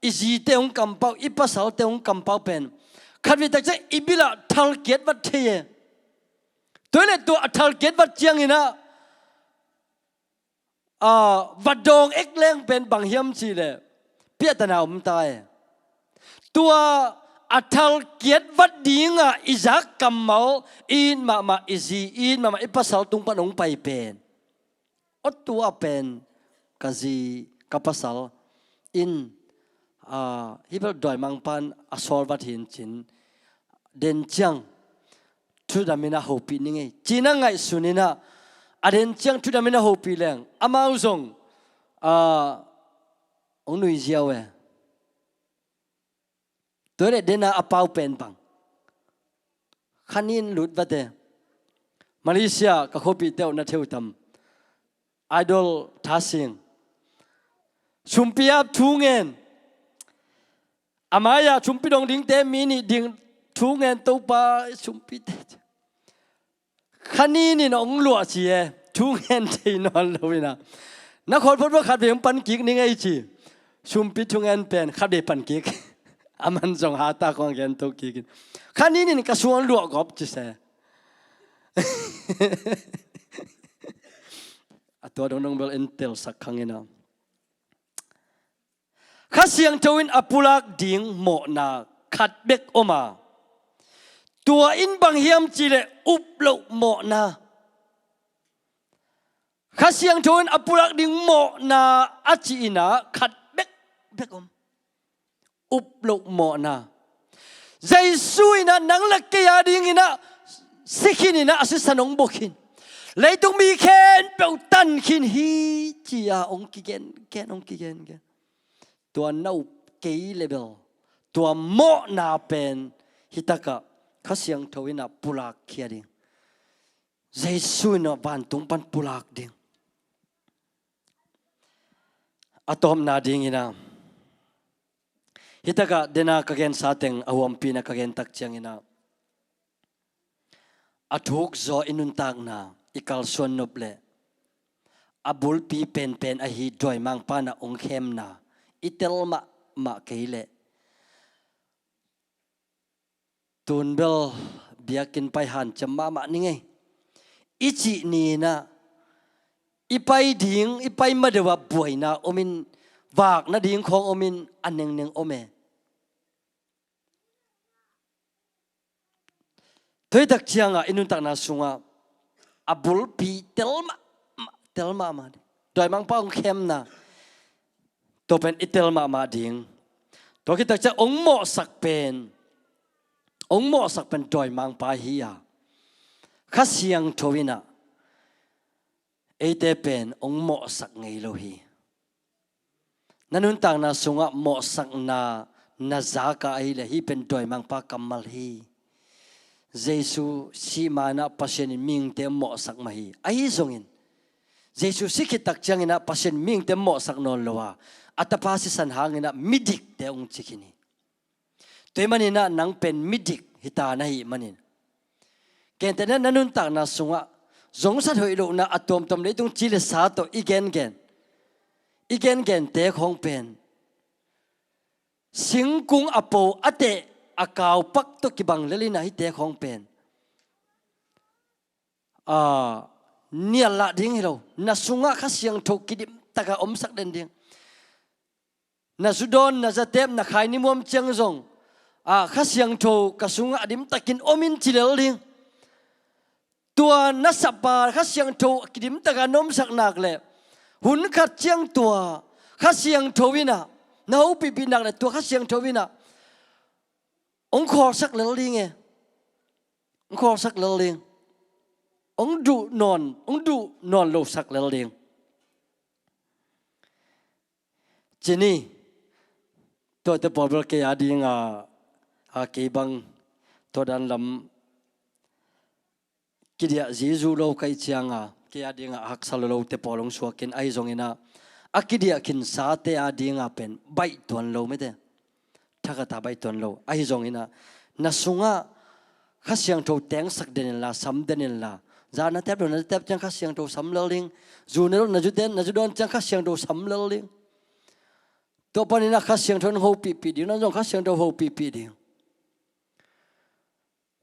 i zite hong kampau, i pasalte hong kampau pen khatvei tak ciang i bil ah thalkiat vat thei e. Tua hi leh tua a thalkiat vat ciangin ah, a, va dawng ek leng pen bang hiam cih leh piahtana om ta e. Tua a thalkiat vat dingah i zak kammal, i it mahmah i zi, i it mahmah i pasal tung pan hong pai pen, aw, tua pen ka zi, ka pasal in, a, hih bel dawimangpa'n a sawl vat hi in cin, den ciang thudam in a hopih ning ei, ci-in a ngaihsun in ah, a den ciang thudam in a hopih leng amau zong, a, hong nui ziau e. Tua hi leh dena a pau pen bang, kha nih in lut vat e. Malaysia ka khuapihte uh na thei uh tam, Idol Thasing, sumpi ap thu ngen. A mai-ah sumpi dong dingte mi nih ding thu ngen, Topa, sumpite. Kha nih nin hong luah ci e, thu ngen thei nawn lo in ah. Na khawl phot bel khatvei hong pan kik ning ei ci. Sumpi thu ngen pen khatvei pan kik. Aman zong hata khawng gen to kik in. Kha nih nin ka sung hong luah gawp ci se. A tua dongdong bel en telsak khang in ah. Kha Siangtho in a pulak ding mawhna khat bek om a, tua in bang hiam cih leh up loh mawhna. Kha Siangtho in a pulak ding mawhna a cih in ah khat bek bek om. Up loh mawhna. Jesu in ah nang le kei a dingin ah si khin in ah, a sisan hong bua khin, leitung mi khempeuh tan khin hi, ci-a hong kigen gen, hong kigen gen. Tua na up kei leh bel, tua mawhna pen hi takah Kha Siangtho in ah pulak khia ding. Jesu in ah vantung pan pulak ding. A tawpna dingin ah, hi takah dena ka gensa teng a huampi in ah ka gen tak ciangin ah, a thuk zaw i nuntakna i kalsuan nop leh a bulpi penpen ahi dawimangpa in ah hong khemna i tel mahmah kei leh, tun bel biakinn pai hanciam mahmah ning ei, i cih ni-in ah, i pai ding, i pai ma deuh ah buaina om in, vak nading khawng om in, a nengneng om e. Tua hi tak ciangah i nuntakna sungah a bulpi tel mah, tel mahmah ding. Dawimangpa hong khemna, tua pen i tel mahmah ding. Tua khit tak ciang hong mawhsak pen, hong mawhsak pen dawimangpa hi a, Kha Siangtho in ah eite pen hong mawhsak ngei lo hi. Na nuntakna sungah mawhsakna na zak a ahih leh, hih pen dawimangpa kammal hi. Jesu sih ma-in ah Pasian in mihingte mawhsak mah hi. Ahi zongin Jesu si khit tak ciangin ah Pasian mihingte mawhsak nawn lo a, a tapa sisan hangin ah midikte hong ci khin hi. Tua ahih manin ah nang pen midik hi ta na hih manin, gentehna, na nuntakna sungah zongsat hoih lohna a tuamtuam, leitung ci le sa tawh i gengen, i gengente khawng pen singkung a po a teh a kaupak tawh kibang lel in ah hihte khawng pen, a, nial lah ding hi lo. Na sungah Kha Siangtho kidim takin omsak den ding. Na zu dawn, na za tep, na khai nimuam ciang zong, a, Kha Siangtho ka sungah a dim takin om in ci lel ding. Tua na sap a Kha Siangtho kidim takin na omsak nak leh, hun khat ciang tua Kha Siangtho in ah, na hopihpih nak leh tua Kha Siangtho in ah hong khawlsak lel ding e. Hong khawlsak lel ding. Hong duh nawn, hong duh nawn losak lel ding. Ci ni, Tuate pawl bel kei a dinga, a, kei bang tua dan lam kidiah zizu lo ka hih cianga, kei a dinga a haksa lolote pawl hong suakin, ahi zongin ah, a kidiah khinsate a dinga pen baih tuan lo mete. Thakhat a baih tuan lo. Ahi zongin ah, na sungah Kha Siangtho tengsak den inla, sam den inla. Za na tep lo, na tep ciang Kha Siangtho sam lel ding. Zu na dawn, na zu den, na zu dawn ciang Kha Siangtho sam lel ding. Tua panin ah Kha Siangtho in hopihpih ding, nang zong Kha Siangtho hopihpih ding.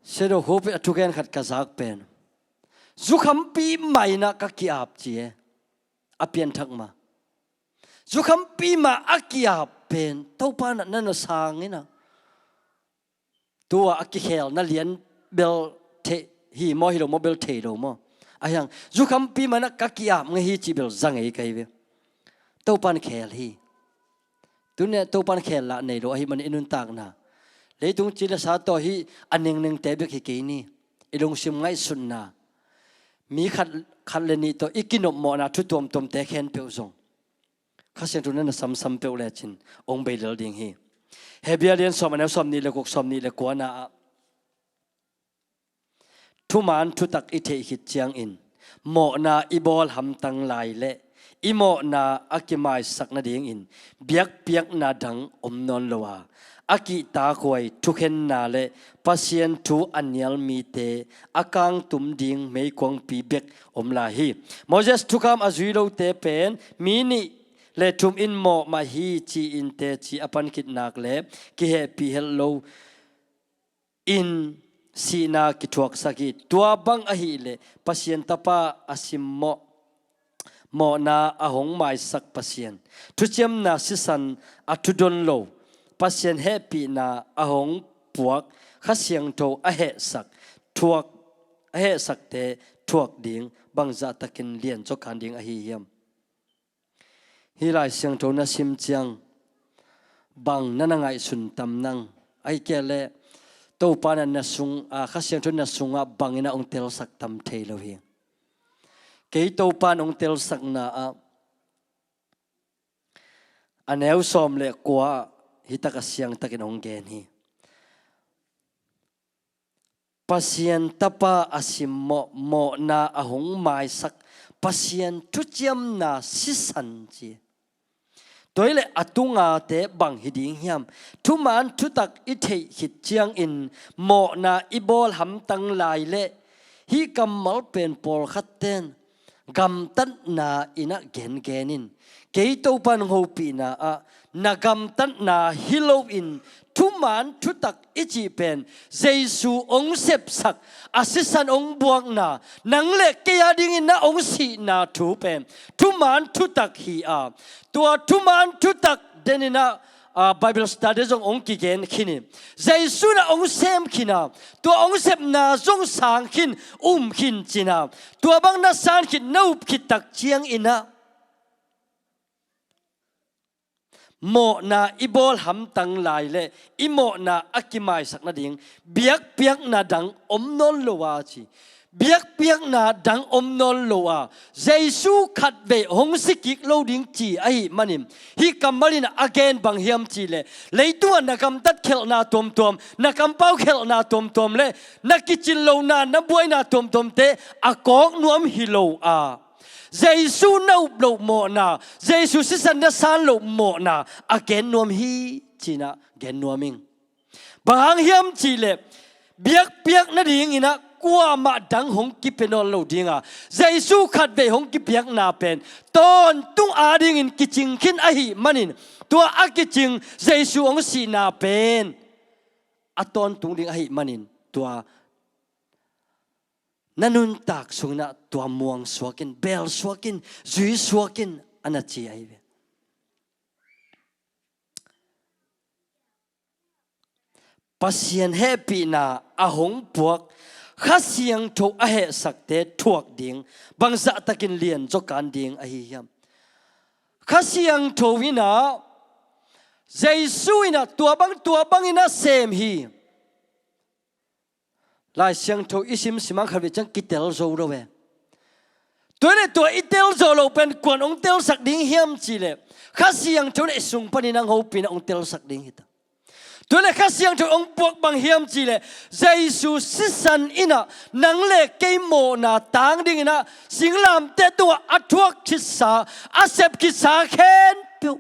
Shadow Hope a thugen khat ka zak pen, zukhampi mah in ah ka ki-ap ci e. A pianthak mah. Zukhampi mah a ki-ap pen, Topa na, na na sang in ah. Tua a kikhel na lian bel thei hi maw, hi lo maw, bel thei lo maw. A hiang, zukhampi mah in ah ka ki-ap ngei hi cih bel za ngei ka hi ve. Topan khel hi. Tuni Topan khel lah nei lo ahih manin i nuntakna, leitung ci le sa tawh hih a ningningte bek hi kei ni. I lungsim ngaihsutna, mi khat, khat le nih tawh i kinop mawhna thu tuamtuamte khempeuh zong Kha Siangtho na na samsam peuh lecin hong bei lel ding hi. Hebru a lian sawm, a neu sawm nih le guk, sawm nih le kuana ah, thuman thutak i theih khit ciangin mawhna i bawl hamtang lai leh i mawhna a kimaisak nadingin biakpiakna dang om nawn lo a, a kihtakhuai thukhenna le Pasian thu a nial mite a kangtum ding meikuangpi bek om lai hi. Moses thukham a zui lote pen mi nih le thum in mawh mah hi ci-in teci a pan khit nak le kihehpih helh lo in sihna kithuaksak hi. Tua bang ahih leh Pasian Tapa a simmawh, mawhna a hong maisak Pasian, thuciamna sisan a thudon lo, Pasian hehpihna a hong puak, Kha Siangtho a hehsak, thuak, a hehsakte thuak ding bangzahtakin lianzaw kan ding ahi hiam? Hih Lai Siangtho na sim ciang bang na na ngaihsun tam nang? Ahih kei leh Topa na na sung, a, Kha Siangtho na sungah bangin a hong telsak tam thei lo hi. Kei Topa na hong telsakna ah, a neu sawm le kua ah hih tak a siangtakin hong gen hi. Pasian Tapa a simmawh, mawhna a hong maisak Pasian thuciamna sisan ci. Tua hi leh a tungate bang hi ding hiam? Thuman thutak i theih khit ciangin mawhna i bawl hamtang lai leh hih kammal pen pawlkhat ten gamtatna in a gengen in, kei Topa nong hopihna ah na gamtatna hi loin thuman thutak i cih pen Jesu hong sepsak, a sisan hong buakna, nang le kei a dingin na hong sihna thu pen thuman thutak hi a, tua thuman thutak den in a, a, Bible study zong hong kigen khin hi. Jesu na hong sem khin a, tua hong sepna zong sang khin, um khin cin a, tua bang na san khit, na up khit tak ciangin a, mawhna i bawl hamtang lai leh i mawhna a kimaisak nading biakpiakna dang om nawn lo a ci. Biakpiakna dang om nawn lo a, Jesu khatvei hong si kik lo ding ci ahih manin, hih kammal in a gen bang hiam cih leh, leitungah na gamtat khelhna tuamtuam, na kampau khelhna tuamtuam le na kicin lohna, na buaina tuamtuamte a kawk nuam hi lo a, Jesu na up loh mawhna, Jesu sisan na san loh mawhna a gen nuam hi, ci-in a gen nuam ing. Bang hang hiam cih leh, biakpiak nadingin a kuamah dang hong kipia nawn lo ding a, Jesu khatvei hong kipiakna pen tawntung a dingin kicing khin ahih manin, tua a kicing Jesu hong sihna pen a tawntung ding ahih manin, tua na nuntak sungin a tua muang suak in, bel suak in, zui suak in, a na ci ahi ve. Pasian hehpihna a hong puak, Kha Siangtho a hehsakte thuak ding bangzahtakin lianzaw kan ding ahi hiam? Kha Siangtho in a, Jesu in a tua bang, tua bangin a sem hi. Lai Siangtho i simsim a, khatvei ciang kitel zo lo e. Tua leh tua i tel zo loh pen kuan hong telsak ding hiam cih leh, Kha Siangtho in ah i sung panin ah hong hopihna hong telsak ding hi ta. Tua leh Kha Siangtho hong puak bang hiam cih leh, Jesu sisan in ah nang leh kei mawhna tang dingin ah singlamteh tungah a thuak khitsa, a sep khitsa khempeuh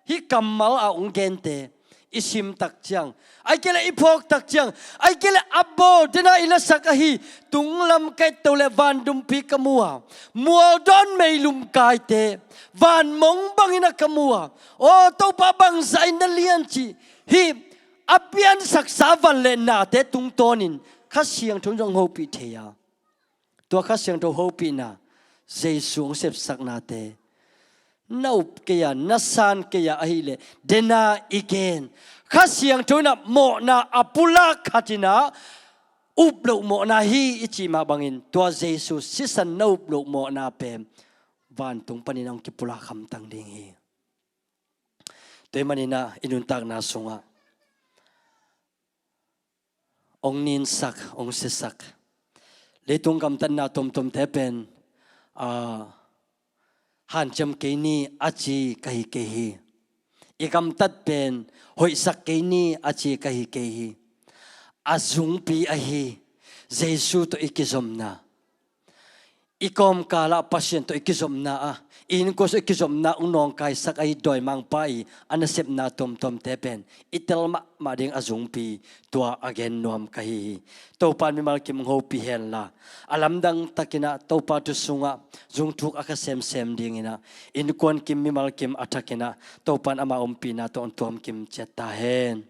hih kammal a hong gente i sim tak ciang, ahih kei leh i phawk tak ciang, ahih kei leh a bawl, dena i lasak ahi, tunglam ka et to leh van dumpi ka mu a, mual dawn meilum kaite, van mong bangin ah ka mu a, aw Topa, bangzah in na lian cih, hih a piansaksa van leh nate tungtawnin Kha Siangtho in zong hong hopih thei a. Tua Kha Siangtho hopihna, Jesu hong sepsaknate na up kei a, na san kei a, ahih leh dena i gen, Kha Siangtho in ah mawhna a pulak khat in ah up loh mawhna hi i cih mah bangin, tua Jesu sisan na up loh mawhna pen vantung panin ah hong kipulak hamtang ding hi. Tua ahih manin ah i nuntakna sungah hong ninsak, hong sisak, leitung gamtatna tuamtuamte pen, aa, hanciam kei ni a ci ka hi kei hi. I gamtat pen hoihsak kei ni a ci ka hi kei hi. A zungpi ahi Jesu tawh i kizomna, i kawmkalah Pasian tawh i kizopna ah, i innkuan sungah i kizopna hong nawngkaisak ahi dawimangpa i a nasepna tuamtuamte pen i tel mahmah ding a zungpi, tua a gen nuam ka hi hi. Topa in mimal kim hong hopih henla, a lamdang takin ah Topa thu sungah zungthuk a kha semsem dingin ah, innkuan kim mimal kim a thakin ah Topa in ama ompihna tawh hong tuamkim ciat ta hen.